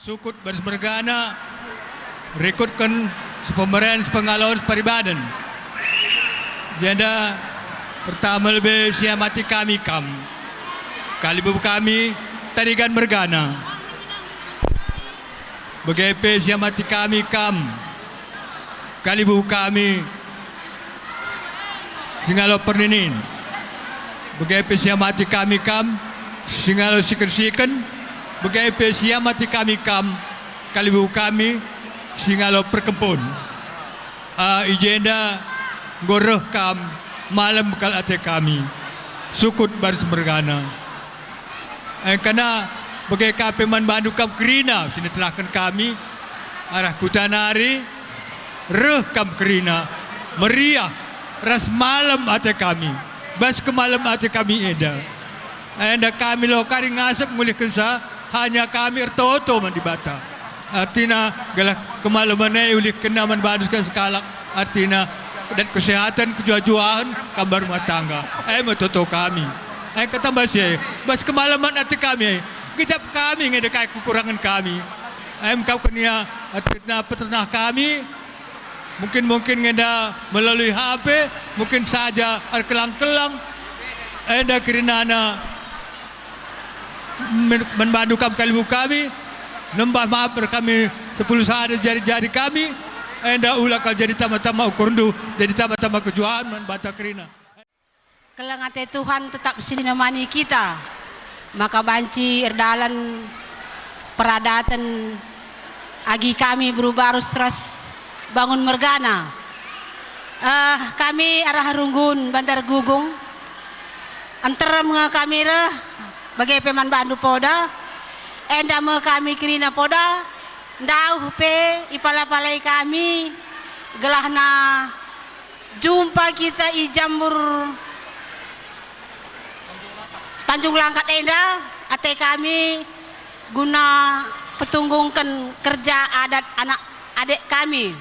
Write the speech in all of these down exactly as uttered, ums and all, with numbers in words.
Sukut bas mergana, rikutken sepemeren, sepengalo, separibaden. Jenda pertama lebe siamati kami kam, kalimbubu kami Tarigan mergana. Bage pe siamati kami kam, kalimbubu kami Singalo Perninin. Bage pe siamati kami kam, Singalo Siken-siken. Bage pe siamati kami kam, kalimbubu kami, Singalo Perkempun. Ah, i jenda enggo reh kam, malem kal ate kami, sukut bas mergana. Engkana bage ka pe man bandu kam kerina si nitehken kami arah kuta nari, reh kam kerina, meriah ras malem ate kami, bas kemalem ate kami enda. Enda kami la kari ngasep ngulihkenca, hanya kami ertoto man Dibata. Artina gelah kemalemen e ulihkenna man bandu sekalak-sekalak. Artina, dat kesehatan, kejuah-juahen, kam berumah tangga. E me toto kami. E kata bas e, bas kemalemen ate kami e, gejap kami nge enda kai kekurangen kami. E mekapken ia artina petenah kami, mungkin-mungkin nge enda melalui H P, mungkin saja erkelang-kelang. Enda kerinana men-, man bandu kam kalimbubu kami, nembah maaf kami sepuluh sada jari-jari kami, enda ula kal jadi tama-tama ukurndu, jadi tama-tama kejuahen man banta kerina. Keleng ate Tuhan tetap sinemani kita, maka banci erdalan peradaten agi kami beru barus ras bangun mergana. Eh, kami arah Runggun Bantar Gugung, nterem nge kami reh, bage pe man bandu Poda, enda me kami kerina Poda, ndauh pe ipala-palai kami, gelahna jumpa kita i Jambur Tanjung Langkat enda, ate kami guna petunggungken kerja adat anak adek kami.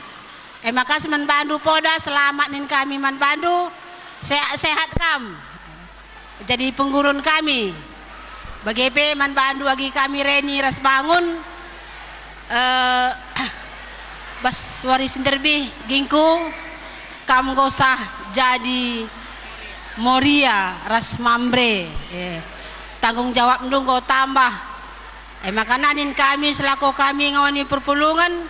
E maka si man bandu Poda, selamat nin kami man bandu, sehat-sehat kam jadi penggurun kami. Bage pe man bandu agi kami Reni ras Bangun, eh, bas wari si nderbih gingku, kam enggo sah jadi Moria ras Mamre. Eh, tanggung jawabndu enggo tambah. E maka nin kami selaku kami ngawani perpulungen,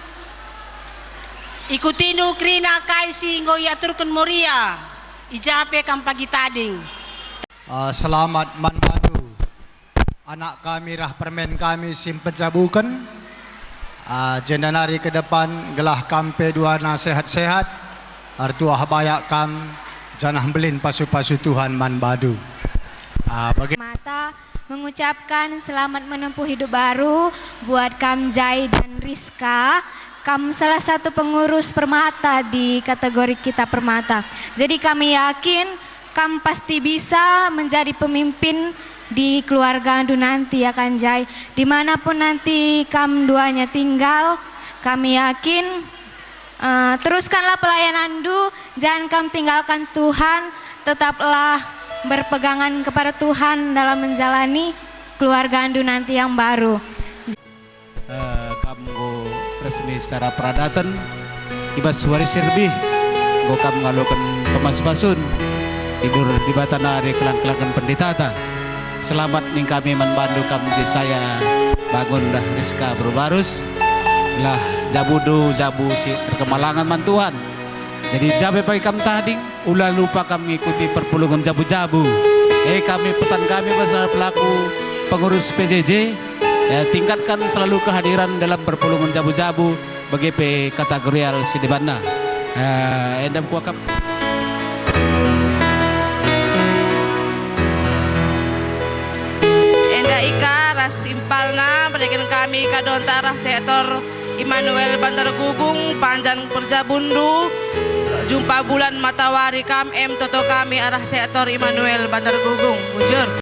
ikutindu kerina kai si enggo iaturken Moria, i ja pe kam pagi tading. Ah, selamat man bandu, anak kami rah permen kami si mpenjabuken. Ah, jenda nari ke depan gelah kam pe duana sehat-sehat, ertuah bayak kam, janah mbelin pasu-pasu Tuhan man bandu. Ah, bage- Mata mengucapkan selamat menempuh hidup baru buat kam Jai dan Rizka. Kam salah satu pengurus Permata di kategori kita Permata. Jadi kami yakin kam pasti bisa menjadi pemimpin di keluargandu nanti, ya kan, Jai? Dimanapun nanti kam duanya tinggal, kami yakin, eh, teruskanlah pelayananndu, jangan kam tinggalkan Tuhan, tetaplah berpegangan kepada Tuhan dalam menjalani keluargandu nanti yang baru. Eh, kam enggo resmi secara peradaten, i bas wari si nderbih enggo kam ngaloken pemas-pasun, idur Dibata nari kelang-kelangken pendetata. Selamat ning kami man bandu kam Jesaya Bangun dah Rizka Beru Barus, lah jabundu jabu si erkemalangen man Tuhan. Jadi ja pe pagi kam tading, ula lupa kam ngikuti perpulungen jabu-jabu. E kami pesan kami bas pelaku pengurus P J J, ya, tingkatkan selalu kehadiran dalam perpulungen jabu-jabu, bage pe kategorial si debanna. Eh, enda kuakap. Enda ika ras impalna, mereken kami kadonta ras sektor Immanuel Bantar Gugung, panjang perjabundu, jumpa bulan matawari kam em toto kami arah sektor Immanuel Bantar Gugung. Bujur.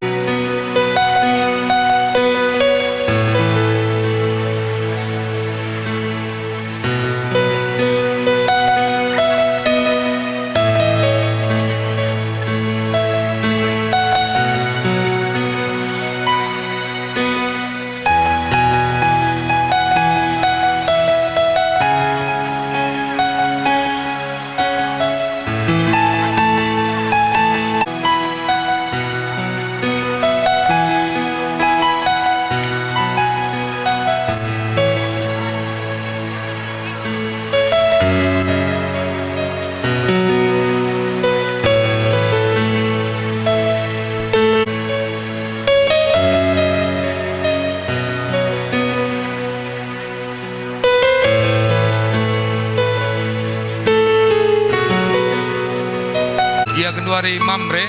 Luari Mamre,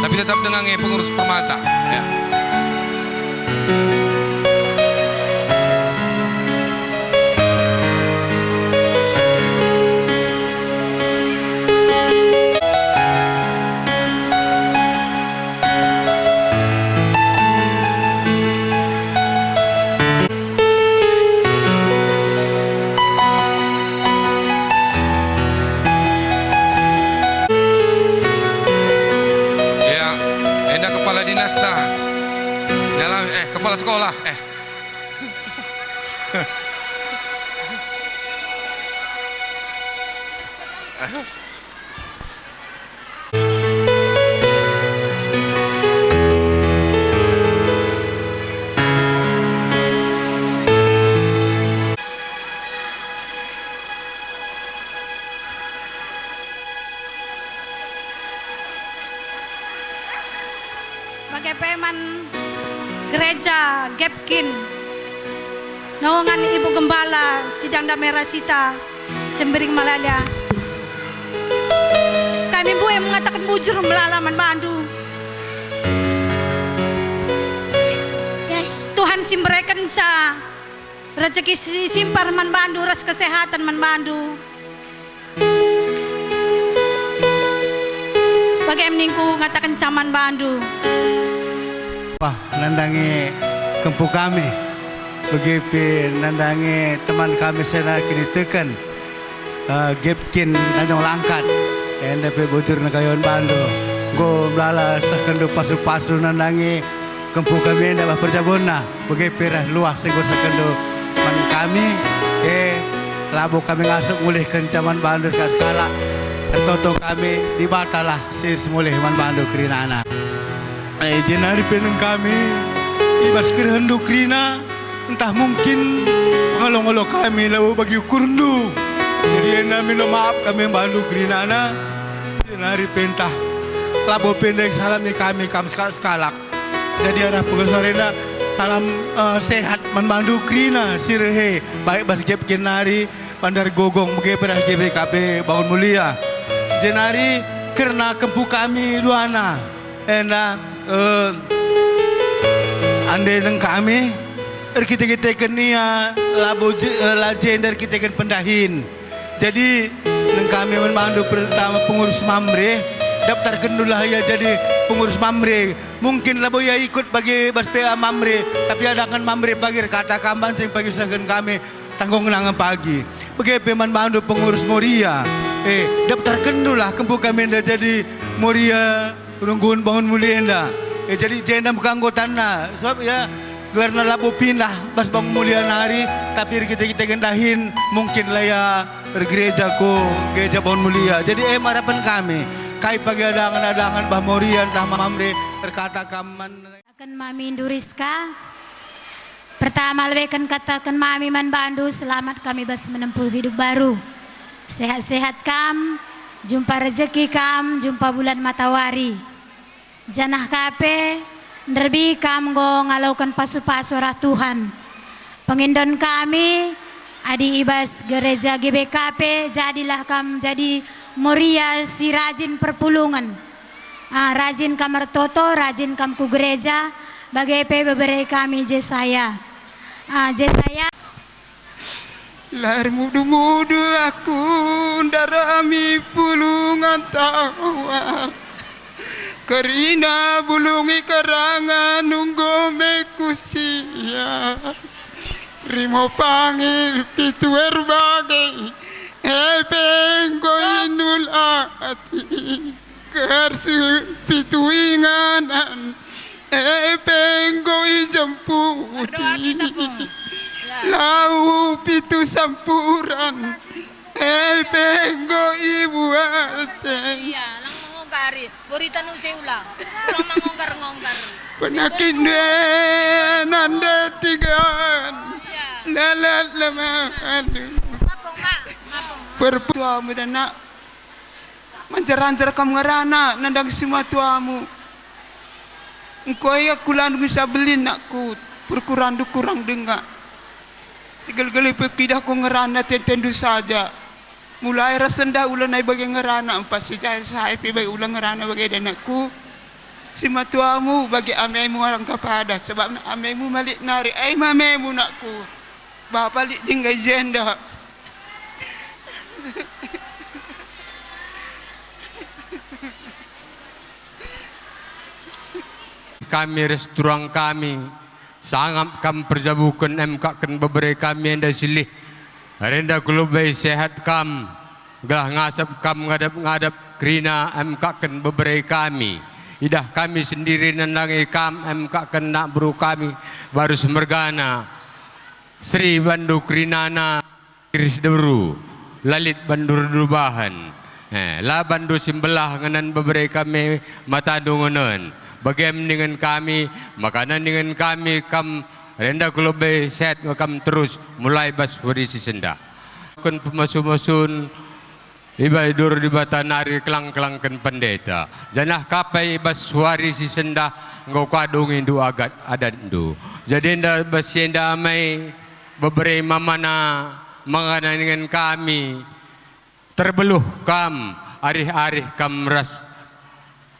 tapi tetap denga nge pengurus Permata. Ya. Ya, enda kepala dinas ta. Dalam, eh, kepala sekolah, eh. Bage pe man Gereja Gepkin, naungan Ibu Gembala sidang dame ras ita, Sembiring Malala. Kami mbue mengataken bujur melala man bandu. Tuhan si mberekenca rejeki si simpar man bandu ras kesehatan man bandu. Bage me ningku ngatakenca man bandu. Wah, nandangi kempu kami. Bage pe nandangi teman kami senina kiniteken, eh, Gepkin Tanjung Langkat. Enda pe bujur nengkayon bandu. Enggo melala sehkenndu pasu-pasu nandangi kempu kami enda bah perjabunna. Bage pe reh luah si enggo sehkenndu man kami, e, labo kami ngasup ngulihkenca man bandu sekalak-sekalak. Ertoto kami, Dibatalah si semulih man bandu kerinana. E, jenari pe nengkami, i bas kerehenndu kerina, ntah mungkin pengalo-ngalo kami labo bagi ukurndu. Jadi enda milo maap kami man bandu kerinana, jenari pe ntah labo pe ndai salami kami kam sekalak-sekalak. Jadi arah pegosor enda salam, eh, sehat man bandu kerina si rehe, baik bas Gepkin nari, Bandar Gogong, bage pe ras G B K P Bangun Mulia. Jenari kerna kempu kami duana, enda, eh, ande nengkami, erkite-kiteken ia labo je, eh, la jenda erkiteken pendahin. Jadi, nengkami man bandu pertama pengurus Mamre, daftarkenndulah ia jadi pengurus Mamre. Mungkin labo ia ikut bagi bas P A Mamre, tapi adangen Mamre pagi erkata kam banci pagi sehken kami tanggung nangen pagi. Bage pe man bandu pengurus Moria. Eh, daftarkenndulah kempu kami enda jadi Moria. Runggun Bangun Mulia enda. E, jadi jenda me ka anggotanna, sebab ia gelarna labo pindah bas Bangun Mulia nari, tapi erkite-kiteken dahin mungkin la ia ergereja ku Gereja Bangun Mulia. Jadi, e, harapen kami, kai pagi adangen-adangen bah Moria ntah Mamre erkata kam man. Akan mamindu Rizka. Pertama, lebeken kataken mami man bandu, selamat kami bas menempuh hidup baru. Sehat-sehat kam, jumpa rejeki kam, jumpa bulan matawari. Janah ka pe, nderbi kam enggo ngaloken pasu-pasu arah Tuhan. Pengindon kami, adi i bas gereja G B K P, jadilah kam jadi Moria si rajin perpulungen. Ah, rajin kam ertoto, rajin kam ku gereja, bage pe bebere kami Jesaya. Ah, Jesaya. La ermudu-mudu aku ndarami pulungan tawar. Kerina bulungi kerangan nunggu me kusiap. Rimo pangil pitu erbage, e pe enggo inul ati. Kersu pitu inganan, e pe enggo ijemputi. Lau pitu sampuran, e pe enggo ibuati. Iya, lang mengongkari. Berita nu seula. Kurang mengongkar-ngongkar. Penakit nde nande tigan. Iya. Lalat lemah. Aduh. Mapung, Mak. Mapung. Perputuamu dan nak. Manjar-anjar kam ngerana nandang si matuamu. Engko ia kulandu ngisabelin nakku, perkurandu kurang denga. Sigel-gel pe kuidah ku ngerana tentendu saja. Mulai ras sendah ula nai bage ngerana, empas si jai sai pe bage ula ngerana bage denekku. Si matuamu bage amemu arah engka padat, sebabna amemu malik nari, ai mamemu nakku. Bapa lit dingga i jenda. Kami ras turang kami, sangap kam perjabuken emkaken bebere kami enda silih. Renda kulebe sehat kam, gelah ngasap kam ngadap-ngadap kerina emkaken bebere kami. Idah kami sendiri nandangi kam emkaken nak beru kami, barus mergana. Seri bandu kerinana. Iris deru, la lit bandu rubahen. Eh, la bandu si mbelah ngenen bebere kami matandu ngenen. Bagem ningen kami, makana ningen kami kam renda kulebe sehat kam terus mulai bas wari si sendah. Ken pemasu-masun, iba idur Dibata nari kelang-kelangken pendeta. Janah kapai bas wari si sendah enggo kuadungindu agat adatndu. Jadi enda bas si enda amai, bebere mamana mangana ningen kami, terbeluh kam, arih-arih kam ras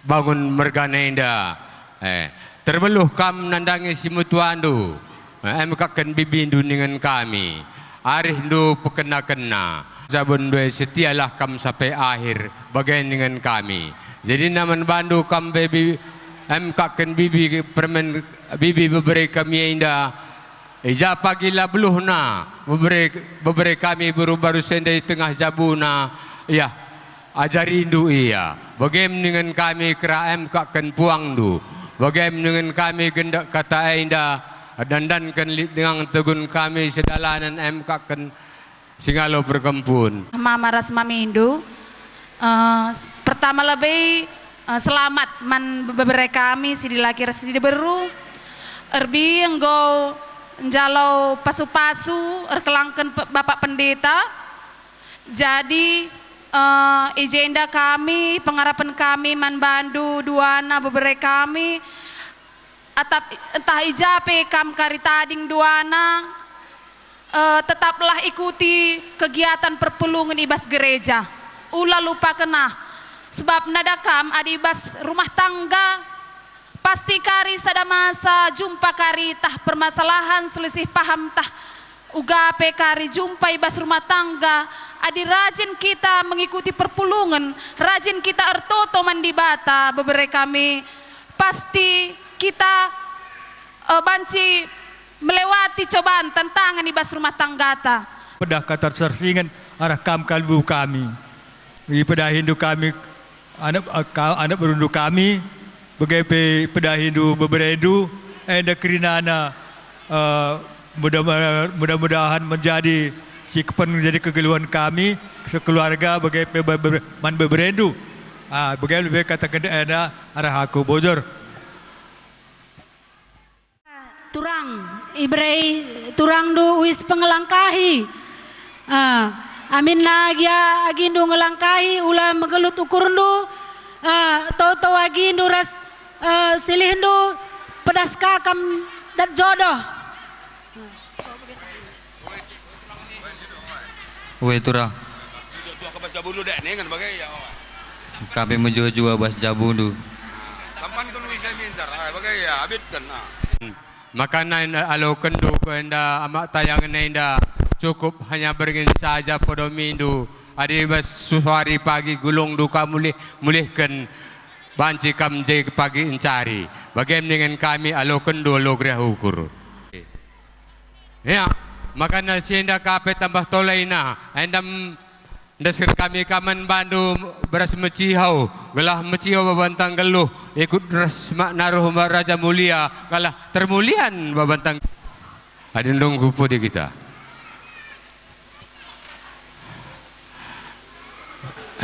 bangun mergana enda. Eh, terbeluh kam nandangi si metuandu, eh, emkaken bibindu ningen kami, arihndu pekena-kena. Jabun ndue setialah kam sampe akhir, bage ningen kami. Jadi naman bandu kam pe bi-, emkaken bibi permen, bibi bebere kami enda, I ja pagi la beluhna, bebere, bebere kami beru-baru si enda i tengah jabuna, ia, ajarindu ia. Bagem ningen kami kerah emkaken puangndu. Bagem ningen kami gendek kata enda, dandanken lit denga tegun kami sedalanen emkaken singalo perkempun. Mama ras mamindu, eh, s-, pertama lebe, eh, selamat man bebere kami si dilaki ras si diberu. Erbi enggo njalo pasu-pasu erkelangken pe-, Bapak Pendeta. Jadi, eh, i jenda kami, pengarapen kami man bandu duana bebere kami, atap, ntah i ja pe kam kari tading duana, eh, tetaplah ikuti kegiatan perpulungen i bas gereja. Ula lupakenna, sebab nada kam adi i bas rumah tangga, pasti kari sada masa jumpa kari tah permasalahan selisih paham tah uga pe kari jumpa i bas rumah tangga. Adi rajin kita mengikuti perpulungen, rajin kita ertoto man Dibata, bebere kami, pasti kita, eh, banci melewati cobaan tantangan i bas rumah tanggata. Pedah kata tersingen arah kam kalbu kami. Ipedahindu kami, anak, ka-, anak berundu kami, bage pe pedahindu beberendu, enda kerinana, eh, mudah, mudah-mudahan menjadi si kepen menjadi kegeluhen kami sekeluarga, bage pe be-, be-, man beberendu. Ah, bage lebe kataken enda arah aku bujur. Turang, iberei turangndu uis pengelangkahi. Ah, aminna gia agindu ngelangkahi, ula megelut ukurndu, ah, toto agindu ras, eh, silihndu, pedas ka kam dat jodoh. Ue turang. Kami mejuah-juah bas jabundu. Makana enda alokenndu enda amak tayangen enda cukup hanya beringin saja pedomindu. Adi bas suari pagi gulungndu kam mulih, mulihken banci kam je pagi encari. Bagem ningen kami alokenndu alu geriah ukur. Ya, makana si enda ka pe tambah tolaina, enda m-, ndesken kami ka man bandu beras mecihau, gelah mecihau babanta nggeluh, ikut ras makna roh Raja Mulia, gelah termulian babanta nggeluh. Adi ndung ku pudi kita.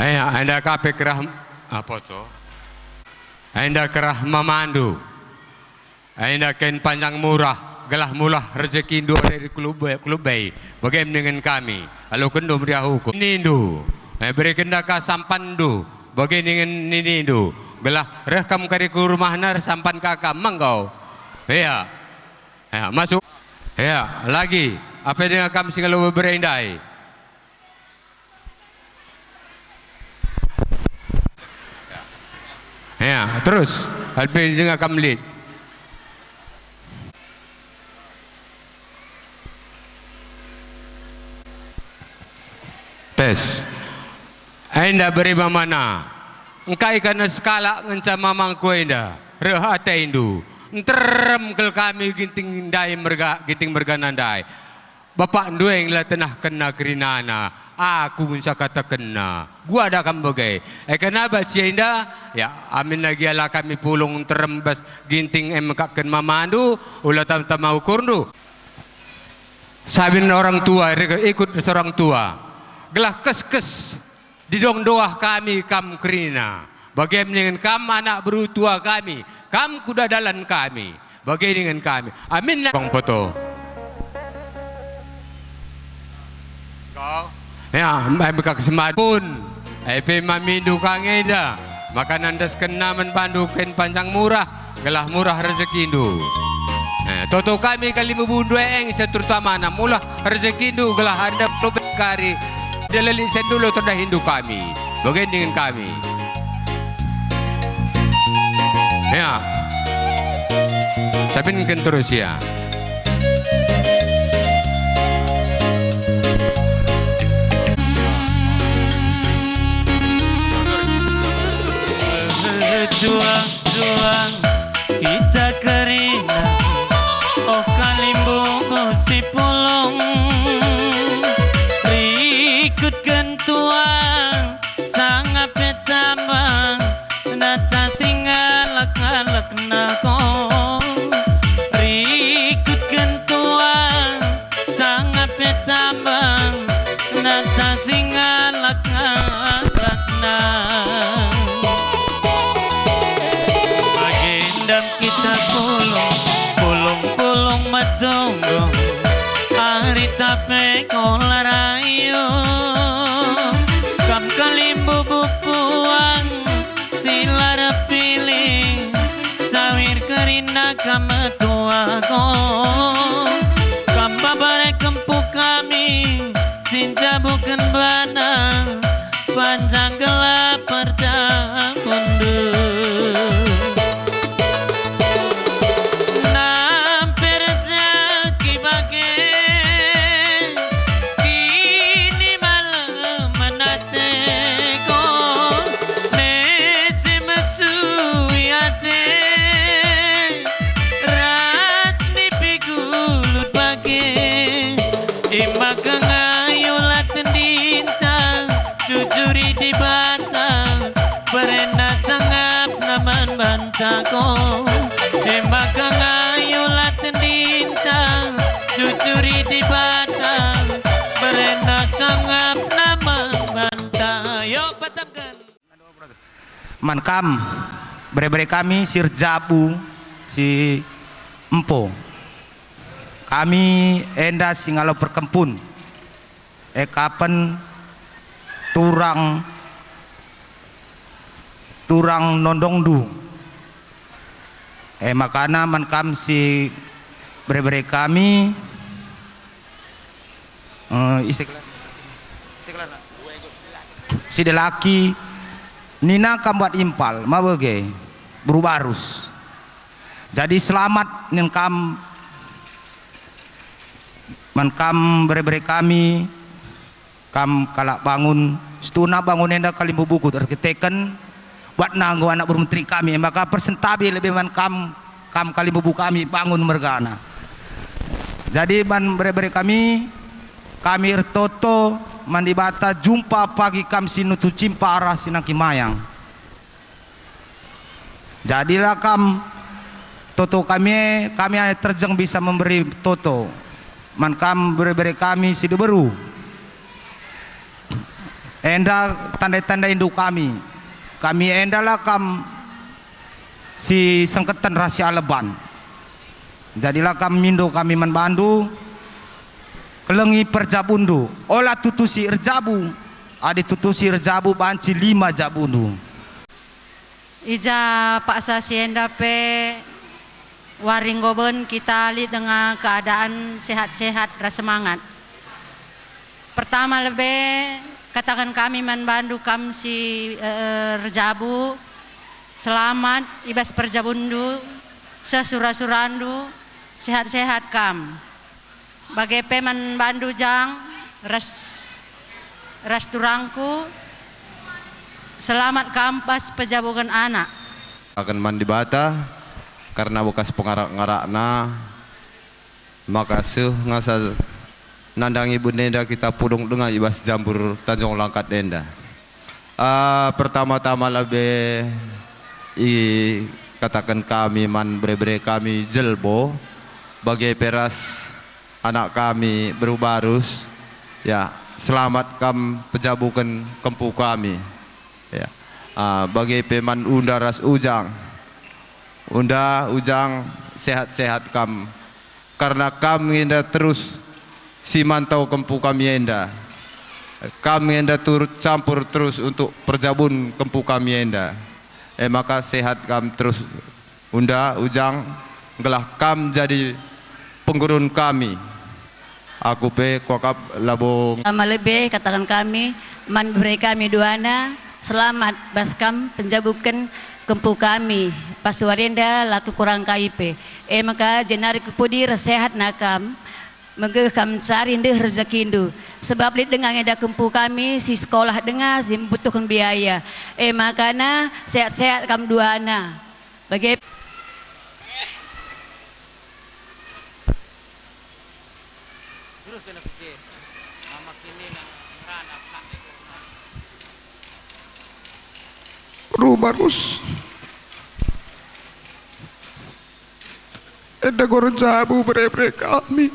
Ya, enda ka pe kerah, apa tu? Enda kerah mamandu. Enda ken panjang murah, gelah mulah rejekindu ore di klub, klub bei, bagem ningen kami, alokenndu meriah ukur. Nindu, eh, berekenda ka sampanndu, bage ningen ninindu, gelah reh kam kari ku rumahna, reh sampan ka kam, menggau. Ia. Ia, masuk. Ia, lagi, apa dengan kam si ngalo bebere ndai? Nah, terus, Alvin, denga kam lit. Tes. Enda bere mamana. Engkai kana sekalak ngenca mamangku enda? Reh atendu. Nterem kal kami Ginting ndai merga, Ginting mergana ndai. Bapakndu e la tenahkenna kerinana, aku ngenca katakenna. Guada kam bage. E kenaba si enda, ya, amin lagi ala kami pulung nterem bas Ginting e mekapken mamandu, ula tama-tama ukurndu. Sabin orang tua, ikut ras orang tua. Gelah keskes didong doah kami kam kerina. Bage me ningen kam anak beru tua kami, kam kuda dalan kami. Bage ningen kami. Aminna bang poto. Kau? Ya, mbai mekak semat pun. E pe mamindu ka ngenda. Maka nandaskenna man bandu kin panjang murah, gelah murah rejekindu. Eh, toto kami kalimbubu ndai e, seterutama na murah rejekindu, gelah enda lobek kari deleli sendulo terdahindu kami. Bage ningen kami. Ya. Sabinken terus ya. Juang-juang kita kerina, oh kalimbubu si pulung, rikutken tuang sanga pe tambang, nata si ngalak-ngalak nako. Rikutken tuang sanga pe tambang, nata si ngalak-ngalak nang. Bage ndam kita pulung, pulung-pulung metunggung, ari tape kola rayu. Kam kalimbubu puang, si la erpilih, cawir kerina kam metua ko. Kam baba e kempu kami, si njabuken bana, panjang gelah perdamunndu. Nampe rejeki bage, kini malem ateko, mece mesui ate, ras nipi gulut bage. Emaka ngayulah tendinta, jujuri Dibata, berena sangapna man banta ko. Emaka ngayulah tendinta, jujuri Dibata, berena sangapna man banta. Yo, patamken. Man kam, bere-bere kami si erjabu, si empo. Kami enda si ngalo perkempun. E kapen turang, turang nondongndu. E makana man kam si bere-bere kami, eh, ise gelar-, ise gelarna? Si Delaki, nina kam buat impal, mabege, beru barus. Jadi selamat nin kam, man kam bere-bere kami, kam kalak bangun, situhuna bangun enda kalimbubuku erkiteken buatna enggo anak beru menteri kami, e maka persentabi lebe man kam, kam kalimbubu kami bangun mergana. Jadi man bere-bere kami, kami ertoto man Dibata jumpa pagi kam si nutu cimpa arah si nangki mayang. Jadilah kam toto kami e, kami e terjeng bisa memberi toto man kam bere-bere kami si diberu. Enda tandai-tandaindu kami. Kami endalah kam si sengketen ras si aleban. Jadilah kam mindo kami man bandu, kelengi perjabundu. Ola tutusi erjabu. Adi tutusi erjabu banci lima jabundu. I ja paksa si enda pe wari enggo ben kita lit denga keadaan sehat-sehat ras semangat. Pertama lebe, kataken kami man bandu kam si, eh, erjabu, Selamat i bas perjabunndu, seh sura-surandu, sehat-sehat kam. Bage pe man bandu Jang ras, ras turangku, selamat kam bas pejabuken anak. Akan man Dibata, karena bekas pengarak-ngarakna, maka seh ngasa nandangi bene enda kita pulung denga i bas jambur Tanjung Langkat enda. Ah, pertama-tama lebe ikataken kami man bere-bere kami Jelbo, bage pe ras anak kami Beru Barus, ya, selamat kam pejabuken kempu kami. Ya. Ah, bage pe man Unda ras Ujang. Unda, Ujang, sehat-sehat kam. Karena kam nge enda terus si mantau kempu kami enda. Kam nge enda turut campur terus untuk perjabun kempu kami enda. E maka sehat kam terus, Unda, Ujang, gelah kam jadi penggurun kami. Aku pe kuakap labo. Sama lebe kataken kami, man bere kami duana, selamat bas kam penjabuken kempu kami, pas wari enda la kekurang kai pe. E maka jenari kupudi ras sehatna kam, megeh kam ncari ndeh rejekindu. Sebab lit denga enda kempu kami si sekolah denga si mbutuhken biaya. E makana sehat-sehat kam duana. Bage Beru Barus. Enda gor jabu bere-bere kami.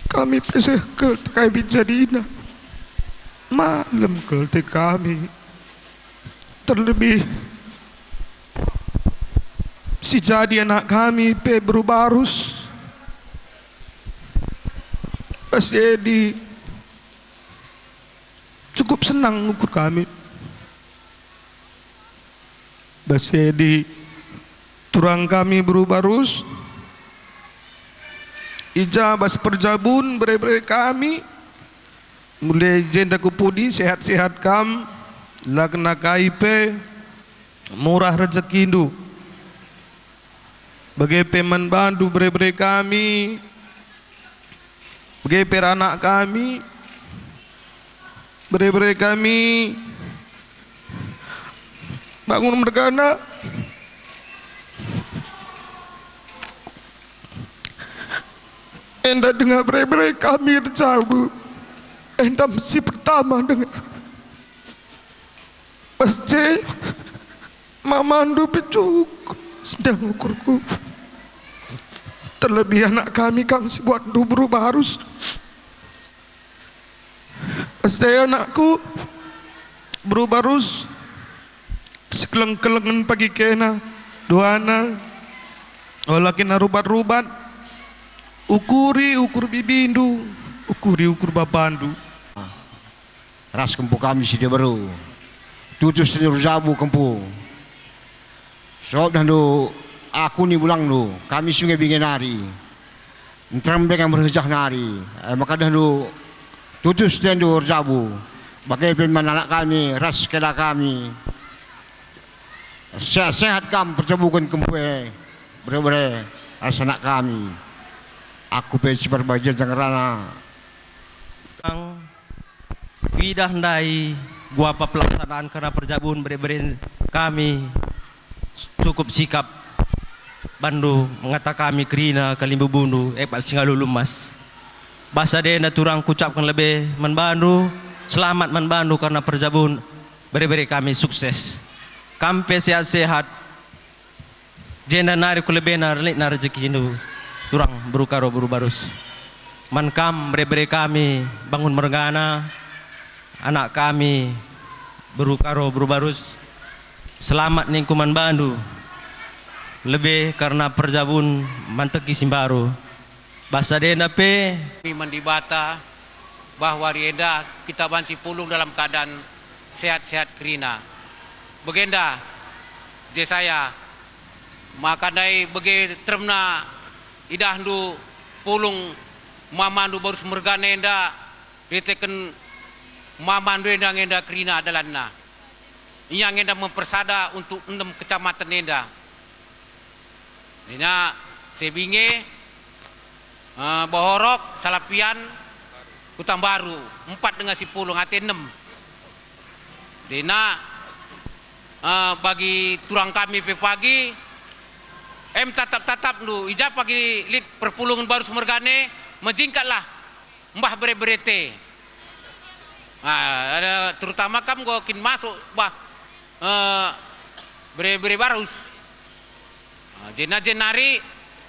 Kami pe seh kal te kai jadina. Malem kal te kami. Terlebih si jadi anak kami pe Beru Barus. Bas edi cukup senang ukur kami. Bas edi turang kami Beru Barus, i ja bas perjabun bere-bere kami, mulai jenda ku pudi sehat-sehat kam, la kena kai pe, murah rejekindu. Bage pe man bandu bere-bere kami, bage pe anak kami, bere-bere kami, bangun mergana. Enda denga bere-bere kami erjabu, enda si pertama denga. Bas je, mamandu pe cukup senang ukurku. Terlebih anak kami kang si buatndu Beru Barus. Bas je anakku Beru Barus, sikeleng-kelengen pagi kena, duana, ola kena rubat-rubat, ukuri ukur bibindu, ukuri ukur bapandu. Ras kempu kami si diberu. Tutus tenur jabu kempu. Sop dahndu aku ni bulangndu, kami sunge binge nari. Nterem dengan merhejah nari. Eh, maka dahndu tutus tendu erjabu. Bage pe man anak kami, ras keda kami. Sehat-sehat kam perjabuken kempu e, bere-bere, ras anak kami. Aku pe si perbagian jangerana. Kuidah ndai guapa pelaksanaan kerna perjabun bere-bere kami cukup sikap bandu mengata kami kerina kalimbubundu ekpat singalu lumas. Basa denda turang kucapken lebe man bandu, selamat man bandu kerna perjabun bere-bere kami sukses. Kam pe sehat-sehat. Jenda nari ku lebena relikna rejekindu, turang beru Karo beru Barus. Man kam bere-bere kami bangun mergana, anak kami beru Karo beru Barus, selamat ningku man bandu, lebe kerna perjabun manteki si mbaru. Basa denda pe, man Dibata, bahwa wari enda kita banci pulung dalam keadaan sehat-sehat kerina. Bagenda, Jesaya, maka ndai bage teremna idahndu pulung mamandu barus mergana enda, riteken mamandu enda ngenda kerina dalanna. Ia nge enda me persada untuk enem kecamatan enda. Nina Sebinge, eh, Bohorok, Salapian, Kutambaru, empat denga Sipulung, ate enem. Dena, eh, bagi turang kami pe pagi, em tatap-tatapndu, i ja pagi lit perpulungen Barus mergane, mejingkatlah mbah bere-berete. Ah, ada, terutama kam enggo kin masuk bah, eh, bere-bere Barus. Ah, jena-jenari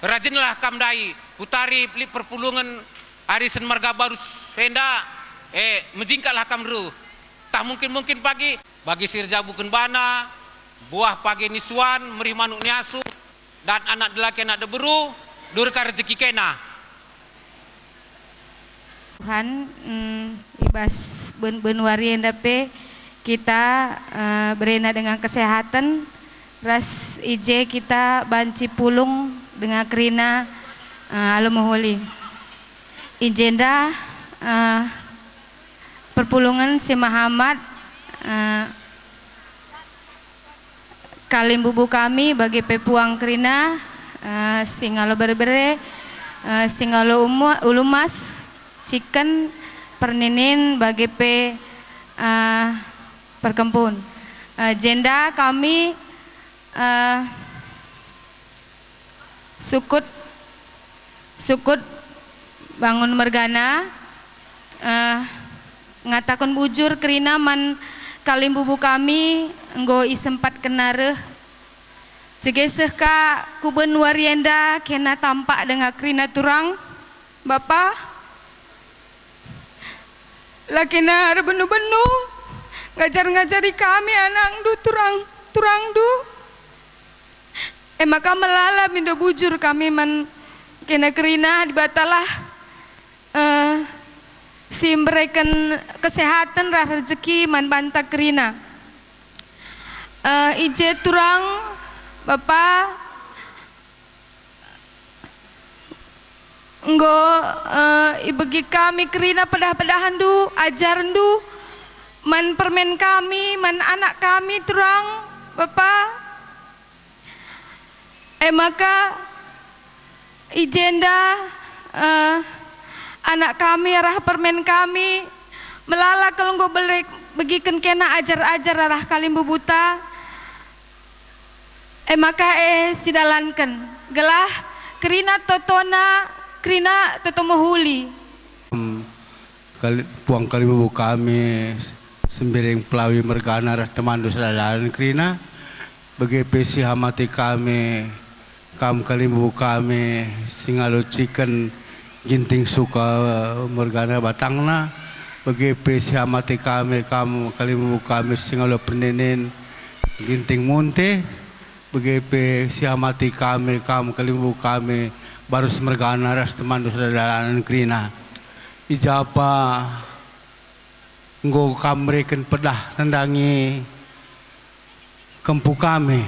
rajinlah kam ndai, kutari lit perpulungen arisen marga Barus enda, eh, mejingkatlah kam reh. Tah mungkin-mungkin pagi, bagi si erjabuken bana, buah pagi ni suan, merih manuk ni asu, dan anak dilaki anak diberu, durka rejeki kena. Tuhan, mm, i bas ben-ben wari enda pe kita, eh, berena dengan kesehatan, ras i je kita banci pulung dengan kerina, eh, alu mehuli. I jenda, eh, perpulungen si mehamat, eh, kalimbubu kami bage pe puang kerina, eh, si ngalo bere-bere, eh, si ngalo umu-, ulumas, ciken, perninin, bage pe, eh, perkempun. Eh, jenda kami, eh, sukut, sukut bangun mergana, eh, ngataken bujur kerina man kalimbubu kami enggo isempatkenna reh. Cege seh ka kuben wari enda kena tampak denga kerina turang, Bapa. La kena erbenu-benu, ngajar-ngajari kami anakndu turang, turangndu. E maka melala mindo bujur kami man kena kerina, Dibatalah, eh, si mbereken kesehaten ras rejeki man banta kerina. Eh, i je turang, Bapa, enggo, eh, ibegi kami kerina pedah-pedahenndu, ajarenndu, man permen kami, man anak kami turang, Bapa. E maka, i jenda, eh, anak kami arah permen kami, melala kal enggo bele-, begiken kena ajar-ajar arah kalimbubuta. E maka e sidalanken, gelah kerina totona, kerina toto mehuli. Em, kali-, puang kalimbubu kami, Sembiring Pelawi mergana ras temanndu sedalan kerina, bage pe si hamati kami, kam kalimbubu kami, si ngalo ciken Ginting Suka mergana batangna, bage pe si hamati kami, kam kalimbubu kami, si ngalo perninin Ginting Munte, bage pe si hamati kami, kam kalimbubu kami, Barus mergana ras temanndu sedalan kerina. I ja pe enggo kam mereken pedah nandangi kempu kami,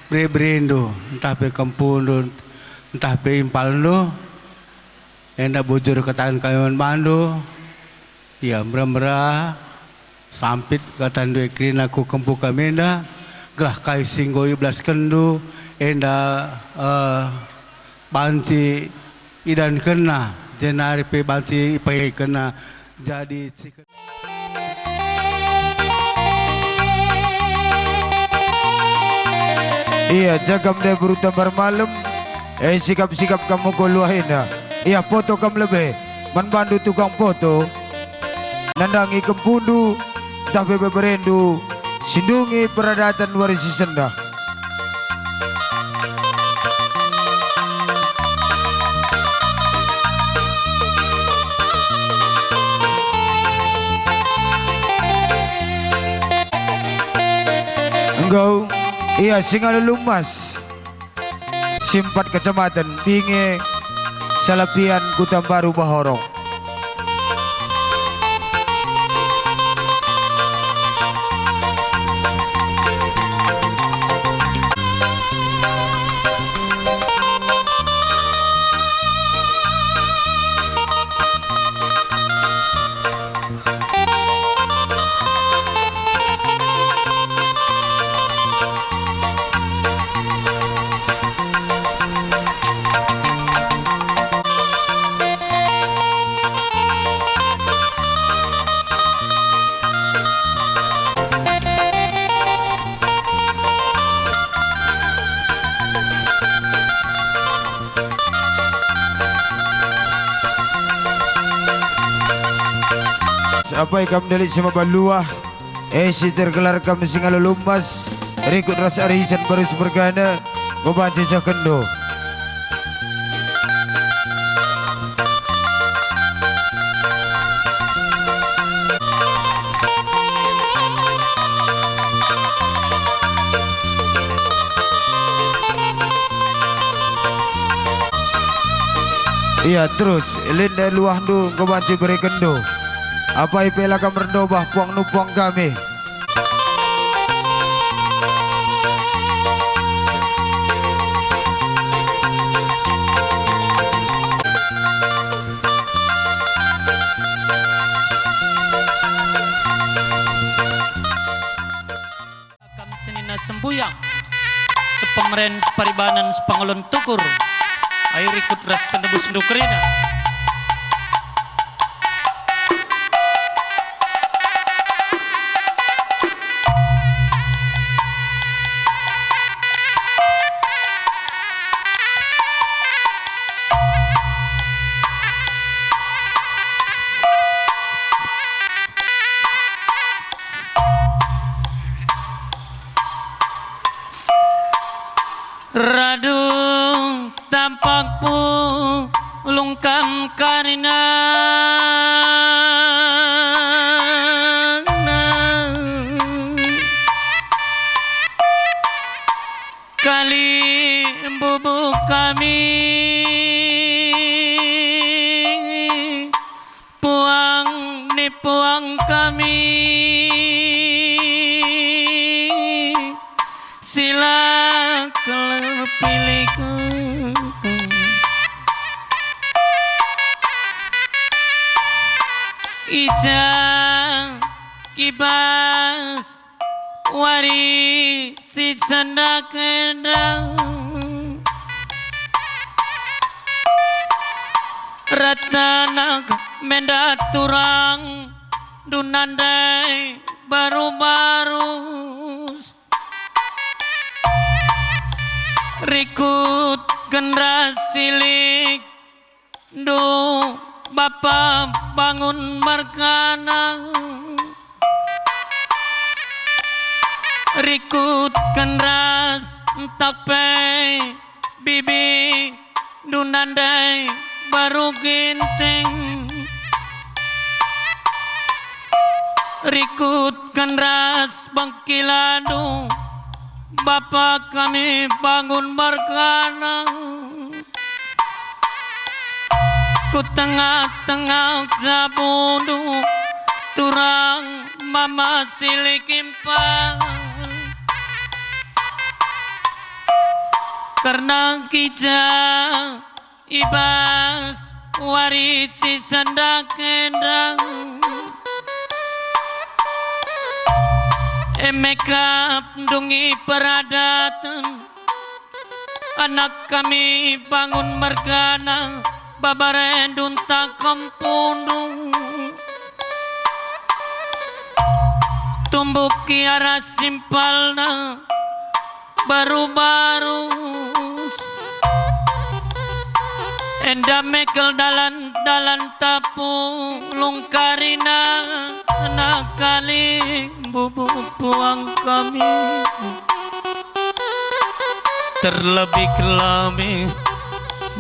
bere-berendu, ntah pe kempundu, ntah pe impalndu, enda bujur kataken kami man bandu, ia mera-mera, sampit katandu e kerina ku kempu kami enda, gelah kai si enggo ibelaskenndu enda, eh, banci idankenna, jenari pe banci ipakekenna jadi ciken. Ia jagam dai beru tambar malem, e sikap-sikap kam uga luah enda. Ia foto kam lebe, man bandu tukang foto, nandangi kempundu, ntah pe beberendu, si ndungi peradaten wari si sendah. Enggo, ia si ngalo Lumas, si empat kecamatan, Binge, Salapian, Kutambaru, Bahorong. Apai kam ndelik si maba luah, e si tergelar kam si ngalo lumas, rikut ras arisan barus mergana, enggo banci sehkenndu. Ia, terus, lit luahndu enggo banci berekenndu. Apai pe la kam ernobah puang nupuang kami. Kam senina sembuyang, sepemeren, separibanen, sepangulun tukur, ayo rikut ras tenebusndu kerina. Radu tampak pulung kam karina. Kalimbubu kami, puang ni puang kami, si la kel pilih. I ja i bas wari si sendak enda, ratanak menda turang, ndu nandai baru-barus. Rikut generasi lit, ndu bapa bangun mergana. Rikut generasi ntah pe bibi, ndu nandai baru Ginting. Rikut generasi bangkil, ndu bapa kami bangun mergana. Ku tengah-tengah jabundu turang mama silik impan. Kerna i ja i bas wari si sendak enda, e me kap ndungi peradaten. Anak kami bangun mergana, babare ndu ntah kempundu. Tumbuk i arah simpalna baru-barus. Enda me kal dalan-dalan tapulung karina, anak kalimbubu puang kami. Terlebih kami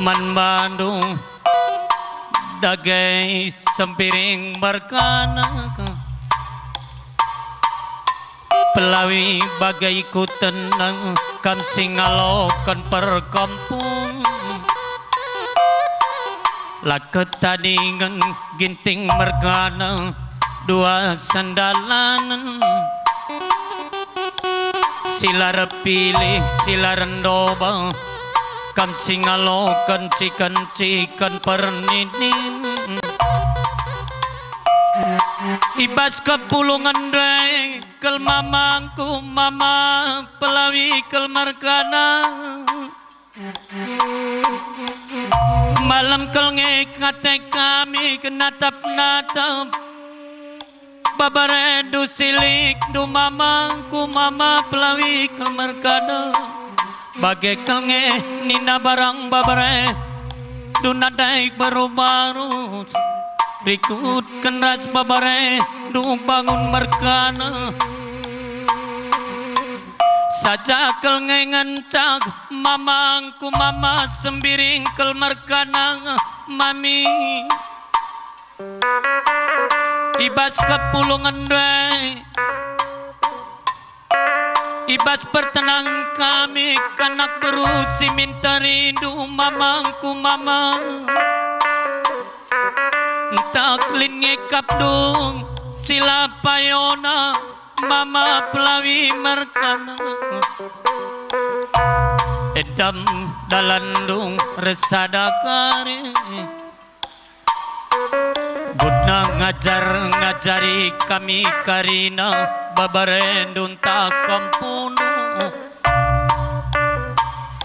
man bandu dage sempiring mergana. Pelawi bage ikutenna kam si ngaloken perkampung. La ketadingen Ginting mergana dua sandalanen. Si la erpilih, si la erndoba, kam si ngaloken ciken-ciken perninin. I bas kepulungen ndai kal mamangku, mama Pelawi kal mergana. Malem kal nge ate kami kenatap-natap. Babare ndu silik ndu mamangku, mama Pelawi kal mergana. Bage kal nge nina barang babare ndu nadai baru-baru. Rikutken ras babarendu bangun merkana. Saja kal nge ngencak mamangku mama sembiring kal merkana mami. I bas kepulungenndu e, i bas pertenangen kami kanak beru si minta rindu mamangku mama. Ntah lit nge kap dung si la payona mama pelawi merkana. Edam dalan dung resada kari. Guna ngajar-ngajari kami karina babarendu ntah kempundu.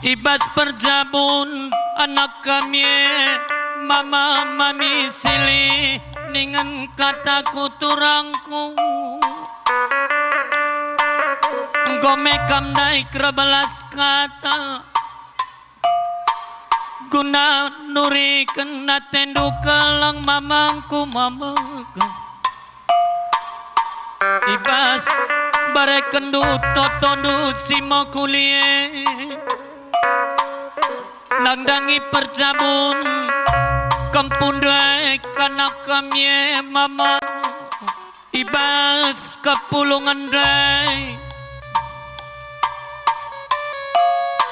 I bas perjabun anak kami e, mama mami sili ningen kataku turangku. Enggo me kam ndai kerbelas kata. Guna nuriken atendu keleng mamangku mama. I bas barekenndu totondu si mekuli e. Nandangi perjabun kempundu e kanak kami e mama. I bas kepulungenndu e,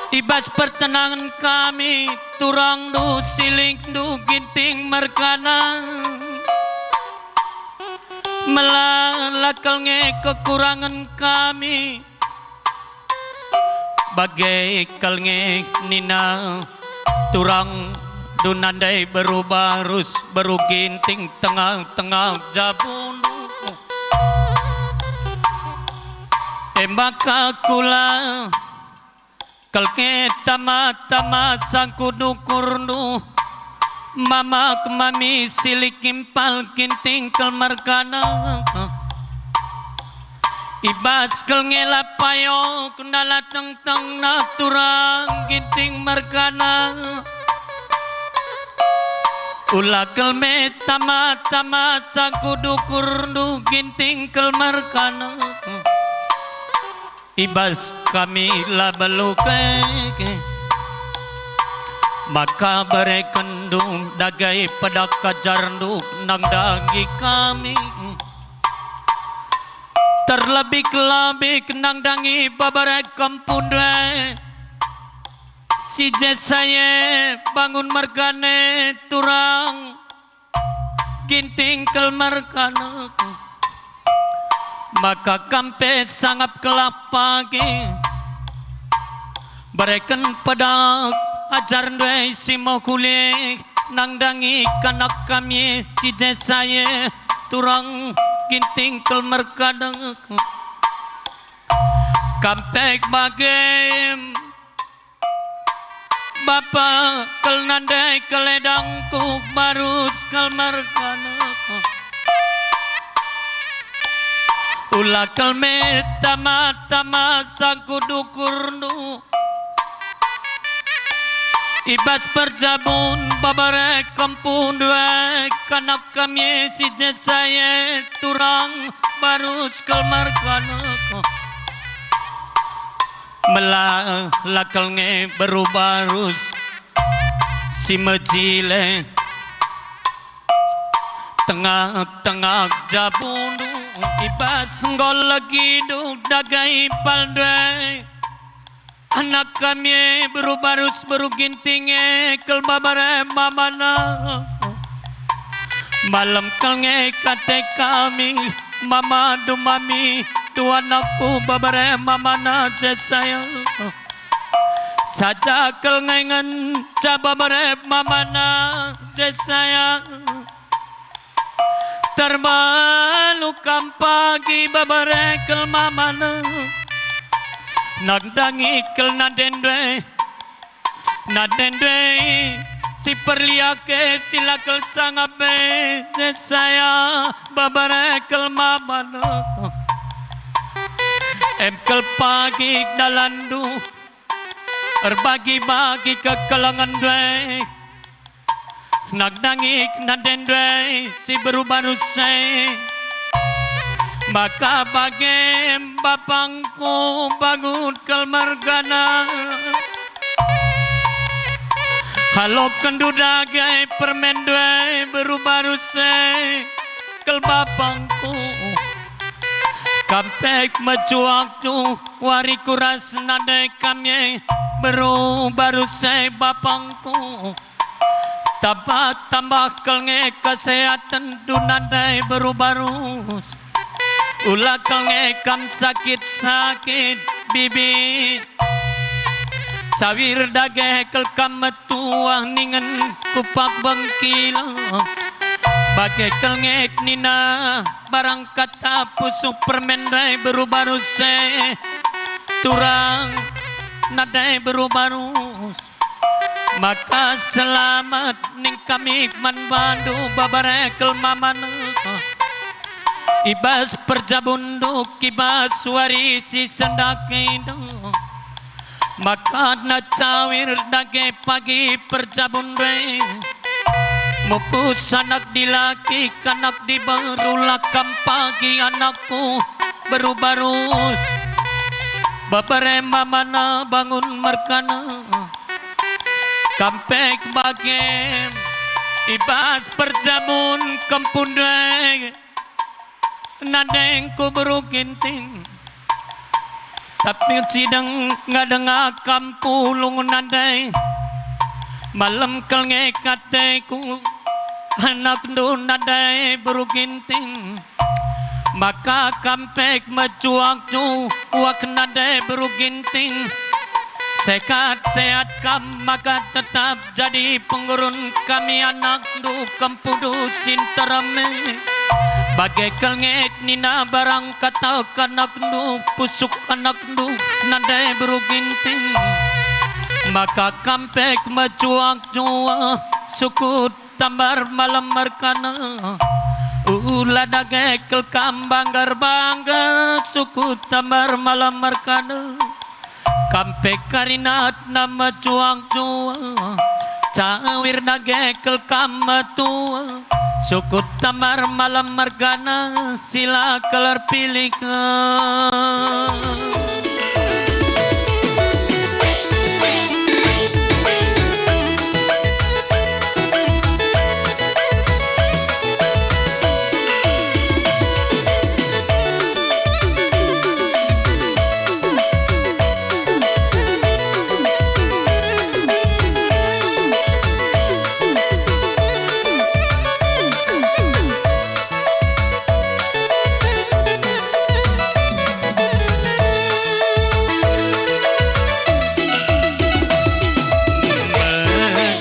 i bas pertenangen kami, turangndu silingndu Ginting merkana. Mela la kal nge kekurangen kami. Bage kal nge nina turang, duna ndai beru barus, beru Ginting tengah-tengah jabundu. E maka kula kal nge tama-tama sangku dukurndu. Mamak mami silik impal Ginting kal merkana. I bas kal nge la payona la tengtengna turang Ginting merkana. Ula kal me tama-tama sangku dukurndu Ginting kal merkana. I bas kami la beluke, maka berekenndu dage pedak ajarndu nandangi kami. Terlebih-lebih nandangi babarek kempundu e, si Jesaya bangun merkana turang Ginting kal merkana. Maka kam pe sangap kal pagi, bereken pedak ajarndu e si mekuli, nandangi kanak kami si Jesaya turang Ginting kal merkana. Kam pe bage, Bapa kal nande kal edangku barus kal merkana. Ula kal me tama-tama sangku dukurndu. I bas perjabun babarek kempundu e kanak kami si Jesaya turang barus kal merkana. Mela la kal nge beru barus si mejile tengah-tengah jabundu, i bas enggo legindu dage impalndu e. Anak kami e beru barus beru Ginting e kal babarek mamana. Malem kal nge kate kami, mama dumami, tuanakku babarek mamana Jesaya. Saja kal nge ngenca babarek mamana Jesaya. Terbalu kam pagi babarek kal mamana. Nandangi kal nandendu e. Nandendu e si perliak e si la kal sangap e, Jesaya babarek kal mamana. Em kal pagi dalanndu, erbagi-bagi kekelengenndu e. Nangkih nande ndai si beru-baru e, maka bage bapangku bangun kal mergana. Halokenndu dage permen ndai beru-baru e, kal bapangku. Kam pe mejuakndu wari ku ras nande kam e beru-baru e, bapangku. Tambah-tambah kal nge kesehatenndu nande beru-baru e. Ula kal nge kam sakit-sakit bibit. Cawir dage kal kam metuah ningen kupak bengkila. Bage kal nge nina barang kata pusuh permen ndai beru-baru e. Turang nande beru-baru e. Maka selamat ning kami man bandu babare kal mamana. I bas perjabunndu, i bas wari si sendah enda. Maka na cawir dage pagi perjabun e. Mupus anak dilaki, anak diberu, ula kam pagi anakku beru-baru e. Babare mamana bangun mergana. Kam pe bage i bas perjabun kempu ndai. Nandengku beru Ginting. Tapi cideng ngadeng kam pulung nande. Malem kal nge kateku anakndu nande beru Ginting. Maka kam pe mejuakndu wak nande beru Ginting. Sehat-sehat kam maka tetap jadi pengurun kami anakndu kempundu si nterem e. Bage kal nge nina barang kata anakndu, pusuh anakndu nande beru Ginting. Maka kam pe mejuak-juak sukut tambar malem mergana. Ula dage kal kam banggar-banggar sukut tambar malem mergana. Kam pe karinatna mejuak-juak, cawir dage kal kam metua, sukut tambar malem mergana si la kal erpilih.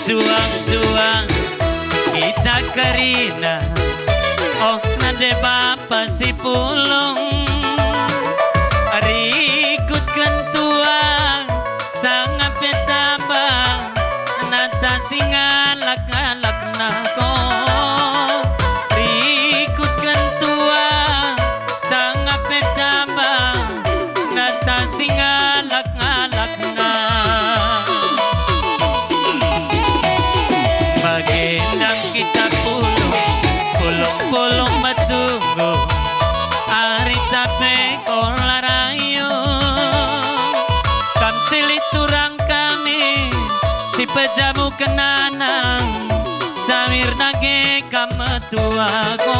Mejuang-juang kita kerina, oh, nande bapa si pulung, rikutken tuah sanga pe tambah nata si ngalak-ngalakna ko. Rikutken tuah sanga pe tambah nata si ngalak-ngalakna. Bage ndam kita pulung, pulung-pulung metunggung, arita pe ola rayo. Kam silih turang kami, si pejabuken anang, cawir dage kam metua ko.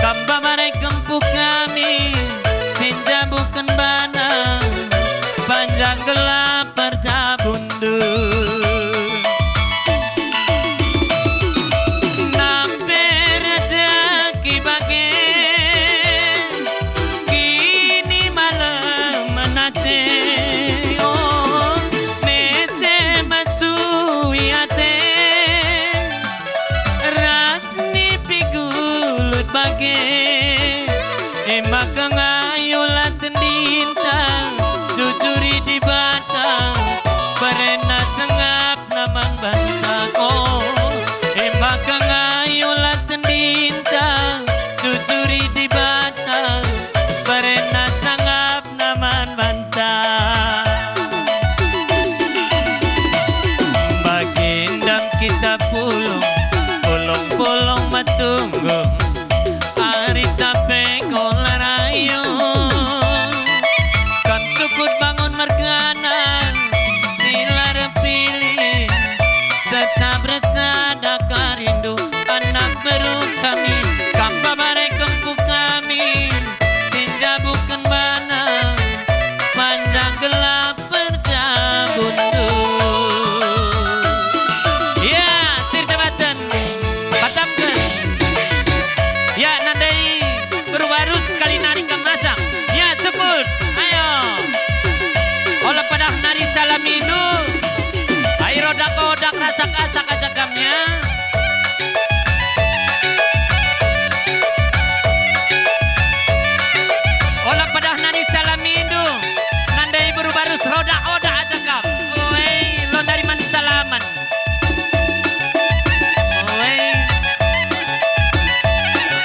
Kam babare kempu kami, si njabuken bana, panjang gelah perjabun. Nampe rejeki bage, kini malem ate, oh, nese mesui ate, ras nipi gulut bage. E maka ngayolah tendinta, jujuri Dibata, barena sengap na man banta ko. E maka ngayolah tendinta, jujuri Dibata, barena sangap na man banta. Bagi ndam kita Olo metunggung, ari tape kola rayo. Kam sukut bangun mergana, si la erpilih, tetap ersada ka rindu anak beru kami. Kam babare kempu kami, si njabuken bana, panjang gelah perjabundu. Ya, sirjabaten, patamken. Ya, nandai beru barus sekali nari kam masak. Ya, sukut. Ayo. Ola padah nari salamindu. Ai rodak-odak rasak-asak aja kam, ya. Ola padah nari salamindu, nandai beru barus rodak-odak aja kam. Oi, lo nari man salaman. Oi.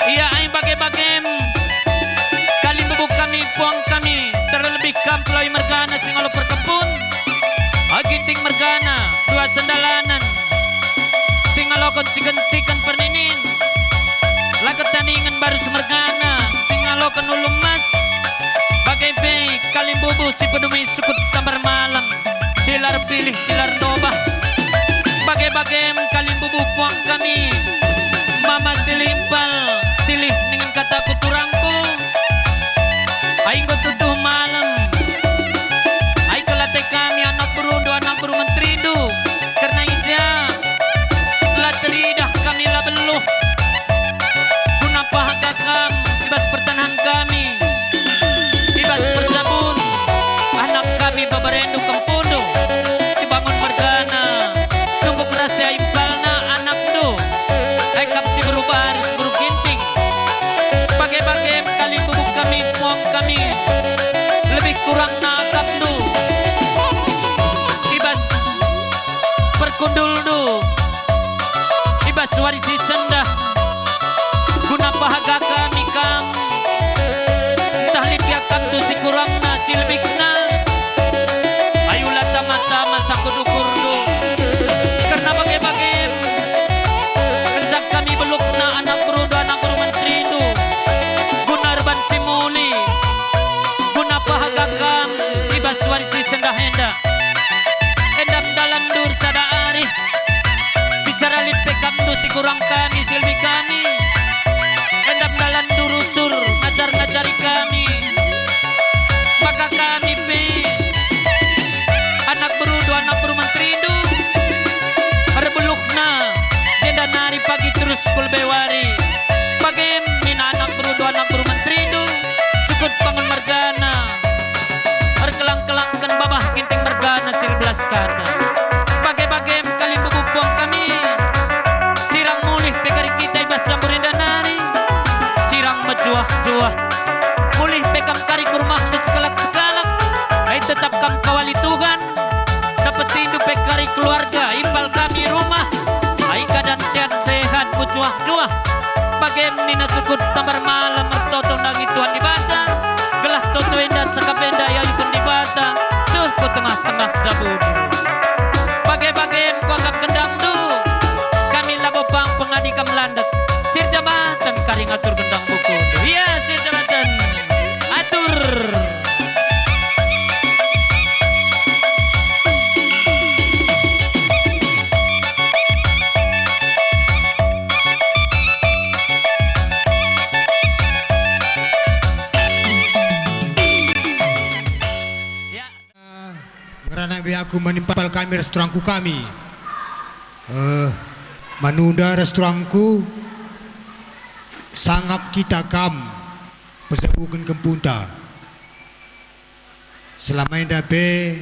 Ia ai bage-bagem, kalimbubu kami, puang kami, terlebih kam pelawai mergana si ngalo perkempun. Aginting mergana, dua sendalanen, si ngaloken ciken-ciken perninin, la ketaningen barus mergana, si ngaloken ulu emas, bage pe kalimbubu si pedumi sukut tambar malem, si la erpilih, si la ernobah. Bage-bagem kalimbubu puang kami, mama si limpal, silih ningen kataku turangku. Ai enggo tutuh malem, ai kelate kami anak berundu, anak beru menterindu. Kerna i ja la teridah kami la beluh. Guna pahaga kam i bas pertahanan kami, i bas perjabun anak kami, babarendu, kempundu, si bangun mergana, tumbuk rasi impalna anakndu, ai kam si beru baris, beru ginting. Bage-bage kalimbubu kami, puang kami, lebih kurangna akapndu i bas perkundulndu, i bas wari si sendah, guna pahaga kami kam. Ntah lit akapndu si kurangna, si lebihna, ayu la tama-tama sangkut ukurndu. Kerna bage-bage kerja kami beluhna anak berundu, anak beru menterindu, guna erban si muli, guna pahaga kam i bas wari si sendah enda. Endam dalanndu ersada arih, bicara lit pe akapndu si kurang kami, si lebih kami. Endam dalanndu rusur, ngajar-ngajari kami. Maka kami pe, anak berundu, anak beru menterindu, erbeluhna, jenda nari pagi terus ku lebe wari. Bage min anak berundu, anak beru menterindu, sukut bangun mergana, erkelang-kelangken babah ginting mergana si erbelas kata. Bage-bagem kalimbubu puang kami, sirang mulih pe kari kita i bas jambur enda nari, sirang mejuah-juah. Mulih pe kam kari ku rumah sekalak-sekalak, ai tetap kam kawali Tuhan. Dapetindu pe kari keluarga, impal kami rumah. Ai keadaan sehat-sehat, mejuah-juah. Bage nina sukut tambar malem, ertoto nandangi Tuhan Dibata. Gelah toto enda, cakap enda iayuken Dibata, seh ku tengah-tengah jabundu. Bage-bage kuakap gendangndu, kami labo pang pengadi kam landet. Sirjabaten kari ngatur gendang bukundu. Ia, sirjabaten. Atur. Ya. Ngerana be aku manimpal kami ras turangku kami. Eh, manunda ras turangku, sangap kita kam perjabuken kempunta. Selama enda pe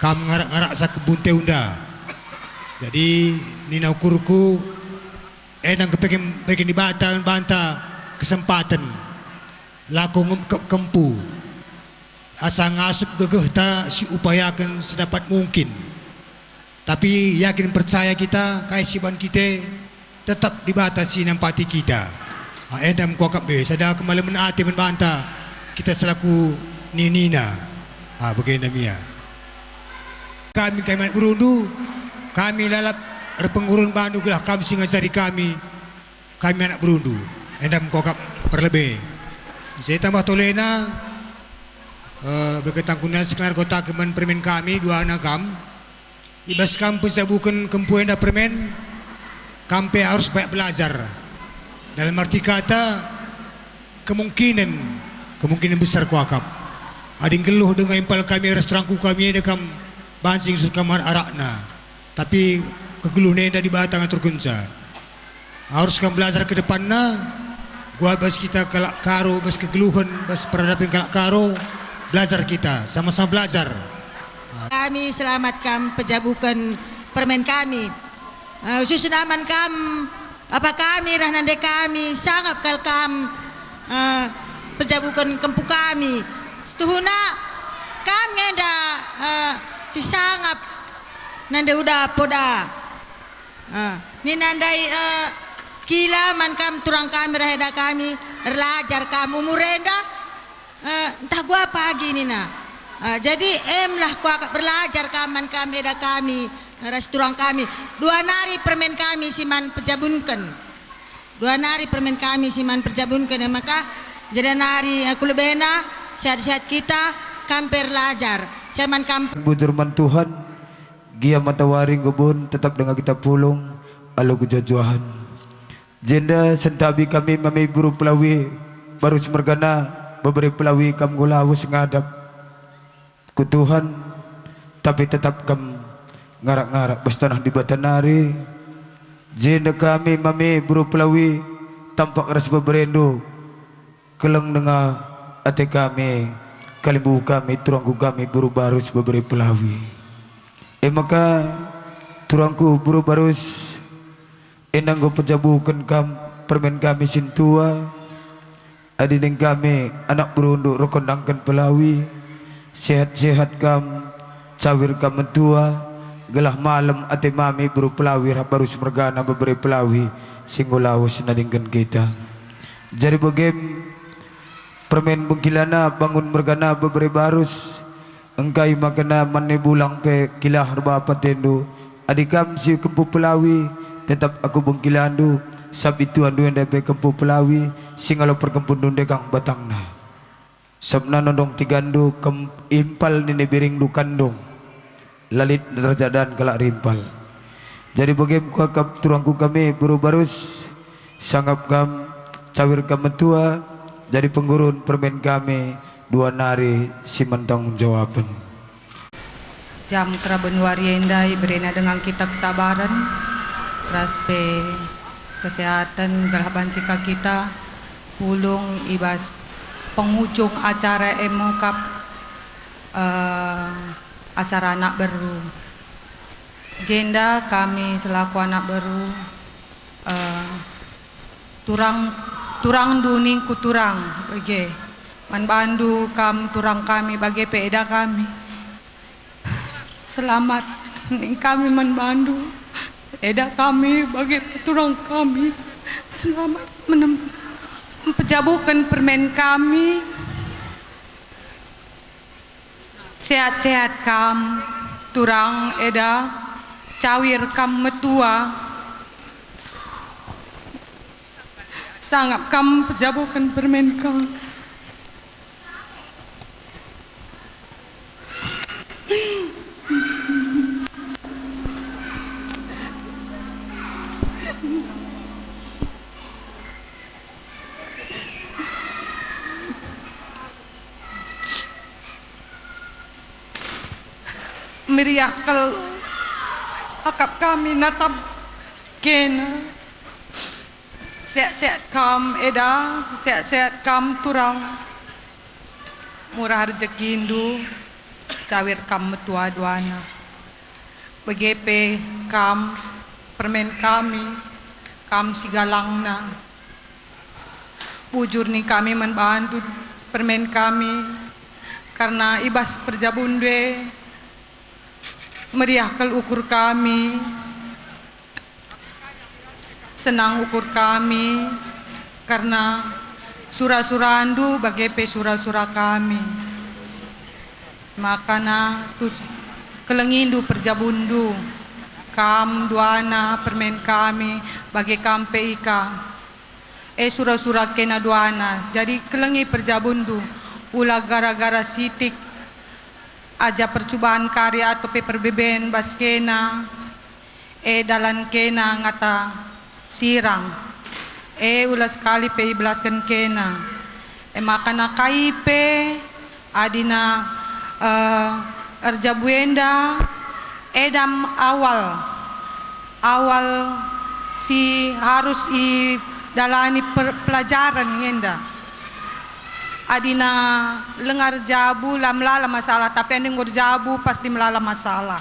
kam ngarak-ngaraksa kebun teunda. Jadi, nina ukurku, enda enggo peken, peken Dibata banta kesempaten lako ngem-, ke-, kempu, asa ngasup gegehta si upayaken sedapat mungkin. Tapi yakin percaya kita, kai si ban kita, tetap Dibata si nampati kita. Ah, enda me kuakap be, sada kemalemen ate man banta, kita selaku ninina. Ah, bagenda me ia. Kami, kami anak berundu, kami lalap erpengurun bandu gelah kam si ngajari kami, kami anak berundu, enda mekokap perlebe. Saya tambah tolena, eh, bege tangkuna sekenar kota kemen permen kami, dua anak kam. I bas kam pejabuken kempu enda permen, kam pe arus banyak belajar. Dalam arti kata, kemungkinen, kemungkinen besar kuakap. Adi nggeluh denga impal kami ras turangku kami enda kam banci ngusur kam arak-arakna. Tapi kegeluhen enda Dibata ngaturkenca. Arus kam belajar ke depanna, gua bas kita kalak Karo, bas kegeluhen, bas peradaban kalak Karo, belajar kita, sama-sama belajar. Kami selamat kam pejabuken permen kami. Eh, khususna man kam, apa kami rah nande kami, sangap kal kam, eh, pejabuken kempu kami. Setuhuna kam ngenda, eh, si sangap nande uda poda. Ah, nina ndai, eh, kila man kam turang kami rah eda kami, erlajar kam umur enda, eh, ntah gua pagi nina. Ah, jadi emlah kuakap erlajar kam man kami eda kami, ras turang kami. Dua nari permen kami si man pejabunken. Dua nari permen kami si man pejabunken, e maka jenda nari, eh, kulebena, sehat-sehat kita, kam pe erlajar. Saya man kam. Bujur man Tuhan. Gia matawari enggo buhun tetap denga kita pulung alu kejuah-juahen. Jenda sentabi kami mami beru Pelawi, barus mergana bebere Pelawi kam enggo lawes ngadap ku Tuhan, tapi tetap kam ngarak-ngarak bas taneh Dibata nari. Jenda kami mami beru Pelawi tampak ras beberendu. Keleng denga ate kami, kalimbubu kami, turangku kami, beru Barus bebere Pelawi. E maka, turangku beru Barus, enda enggo pejabuken kam permen kami sintua, adi ning kami anak berundu reh kondangken Pelawi, sehat-sehat kam, cawir kam mentua, gelah malem ate mami beru Pelawi reh Barus mergana bebere Pelawi si enggo lawes nadingken kita. Jadi bagem permen bengkilana bangun mergana bebere Barus, engkai makana man ni bulang pe kilah erbapat atendu. Adi kam si kempu Pelawi, tetap aku bengkilandu, sabap ituandu enda pe kempu Pelawi, si ngalo perkempunndu ndekah batangna. Sabap nondong tigandu kem-, impal nini biringndu kandung. La lit raja dan kalak rimpal. Jadi bagem kuakap turangku kami beru Barus, sangap kam, cawir kam mentua, jadi penggurun permen kami, dua nari si man tanggung jawapen. Jam keraben wari enda iberena dengan kita kesabaren, ras pe kesehatan, gelah banci ka kita pulung i bas pengujung acara e mekap, eh, acara anak beru. Jenda kami selaku anak beru, eh, turang, turangndu ningku turang, bage. Man bandu kam turang kami, bage pe eda kami. Selamat ning kami man bandu, eda kami, bage pe turang kami. Selamat menem-, mpejabuken permen kami. Sehat-sehat kam, turang eda, cawir kam metua. Sangap kam pejabuken permen kam. Meriah kal akap kami natap kena. Sehat-sehat kam eda, sehat-sehat kam turang. Murah rejekindu, cawir kam metua duana. Bage pe kam, permen kami, kam si galangna. Bujur ning kami man bandu, permen kami, karna i bas perjabundu e meriah kal ukur kami, senang ukur kami, karna sura-surandu bage pe sura-sura kami. Makana tus-, kelengindu perjabundu, kam duana permen kami, bage kam pe Ika. E sura-sura kena duana, jadi kelengi perjabunndu, ula gara-gara sitik aja percuban kari atau pe perbeben bas kena, e dalan kena ngata sirang, e ula sekali pe ibelasken kena. E maka nakai pe adina, eh, erjabu enda, edam awal, awal si harus idalani per-, pelajaran enda. Adina lenga erjabu la melala masalah, tapi adi enggo erjabu pasti melala masalah.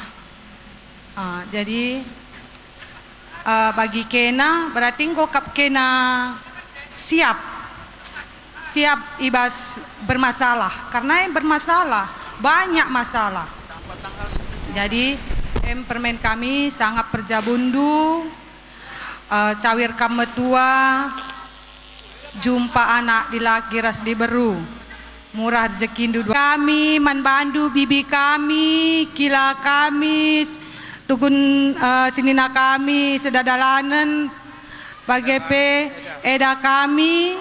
Ah, jadi, eh, bagi kena berarti enggo kap kena siap, siap ibas bermasalah, karena yang bermasalah, banyak masalah. Jadi, em permen kami sangap perjabunndu, eh, cawir kam metua, jumpa anak dilaki ras diberu. Murah rejekindu dua. Kami man bandu, bibi kami, kila kami, s-, tukun, eh, senina kami, sedadalanen, bage pe eda kami,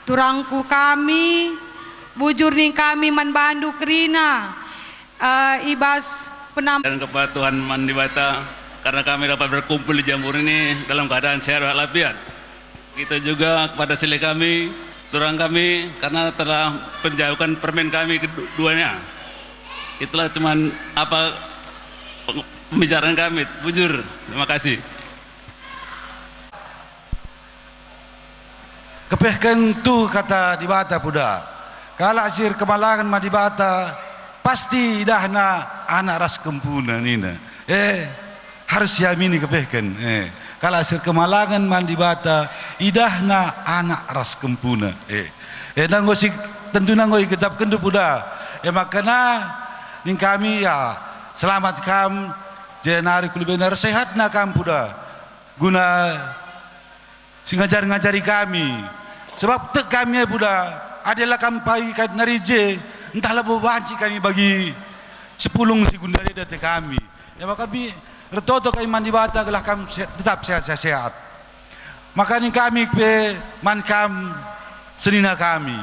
turangku kami, bujur ning kami man bandu kerina, eh, i bas penam- Dan kepatuhan man Dibata, karena kami dapat berkumpul di Jambur ini dalam keadaan sehat walafiat. Kita juga kepada silih kami, turang kami, karena telah menjauhkan permen kami keduanya. Itulah cuman apa peng-, pembicaraan kami, bujur. Terima kasih. Kepehken tuh kata Dibata puda. Kalak si erkemalangen man Dibata pasti idahna anak ras kempuna nina. Eh, harus siamini kepehken. Eh, kalak si erkemalangen man Dibata idahna anak ras kempuna. Eh, eh, nanggo si tentu nanggo igejapkenndu puda. Eh, makana ning kami ya selamat kam, jenari kulebena ersehatna kam puda. Guna si ngajar-ngajari kami. Sebab tek kami e puda, adi la kam pagi kat nari je, ntah labo banci kami bagi sepulung si gundari ate kami. E maka kami ertoto kami man Dibata gelah kam se-, tetap sehat-sehat. Maka ning kami pe man kam senina kami.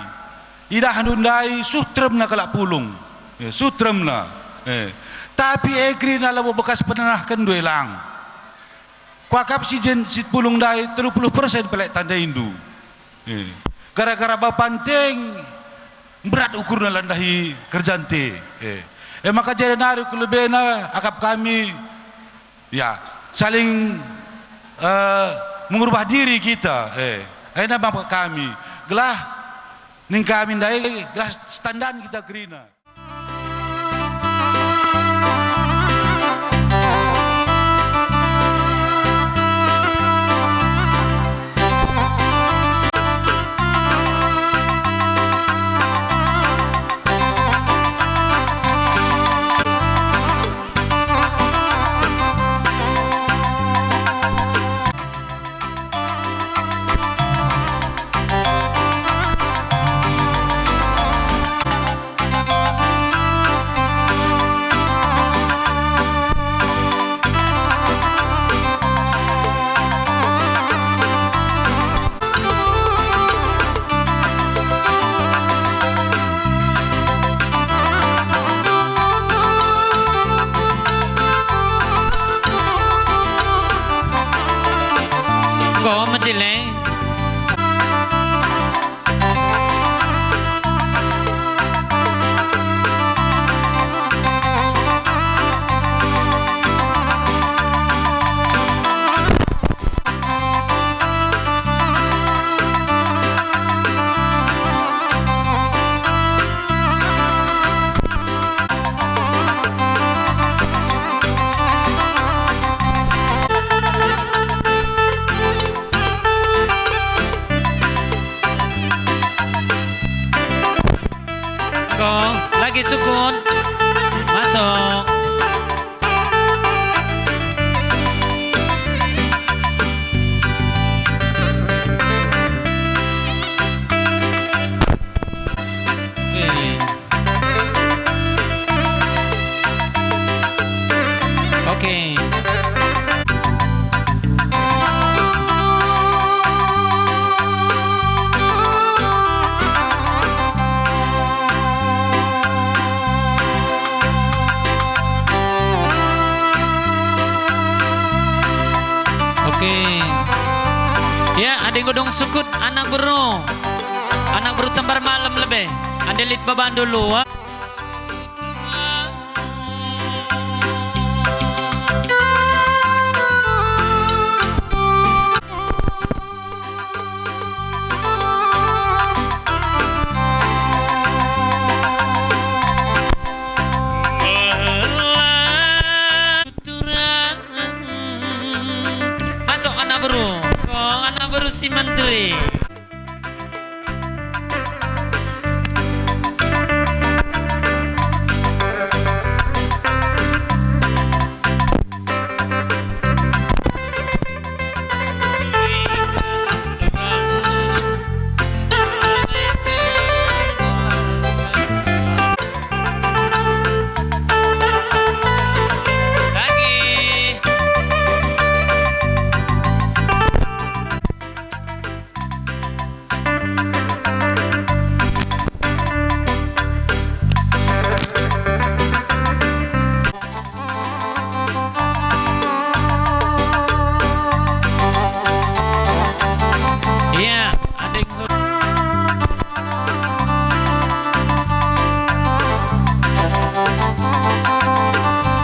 Idahndu ndai suh teremna kalak pulung. Ya, suh teremna. Eh. Tapi e kerina labo bekas penenahkenndu e lang. Kuakap si jen-, si pulung ndai telu puluh persen pelek tandaindu. Eh. Gara-gara bau panteng, berat ukurna la ndahi kerjante. Eh. E maka jari nari kulebena akap kami, ya, saling, eh, mengubah diri kita. Eh. Enda maka kami. Gelah ning kami ndai, gelah standan kita kerina. Ya, adi nggo dung sukut anak beru. Anak beru Tembar Malem lebe. Adi lit babandu luat. Masuk anak beru. Oh, anak beru si menteri. Lagi. Iya, adingku.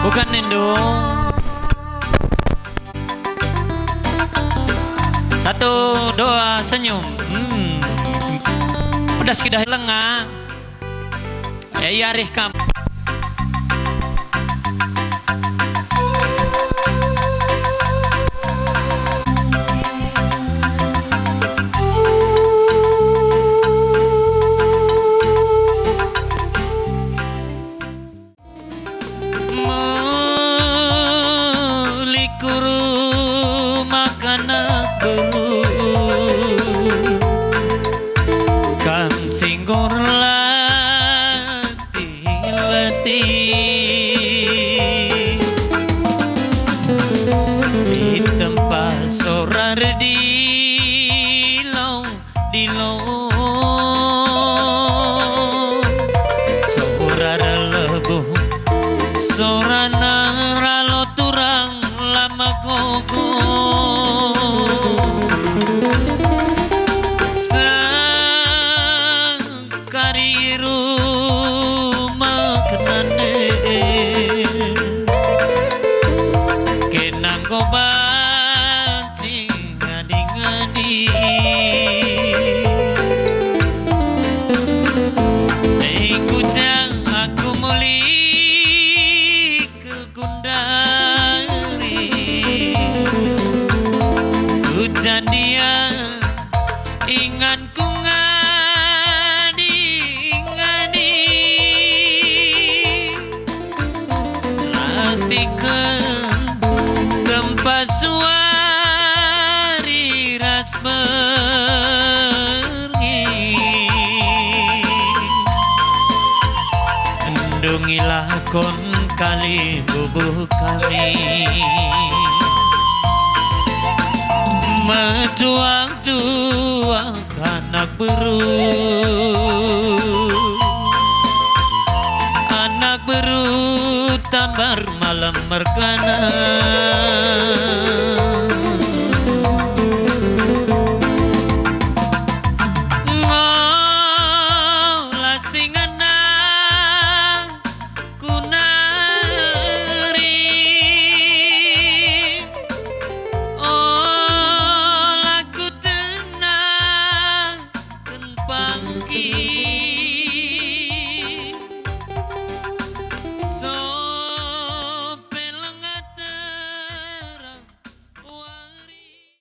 Bukan nindung. Satu, dua, senyum. Hmm. Pedas kidah lenga. Ya, iya, rih kam. Muli ku rumah kanak beru, kam si enggo erlatih-latih. Itempa sora erdilo dilo. Sora relebuh, sora ralo turang la megogo. Sangkari rumah kenande. Kena enggo banci ngadi-ngadi. Ikutang aku muli ke gundari. Ku jandia inganku ngadi-ngadi. Latiken tempat suari ras merngin. Ndungi lakon kali bubuh kami. Metuang-tuang anak beru, anak beru Tambar Malem merkana.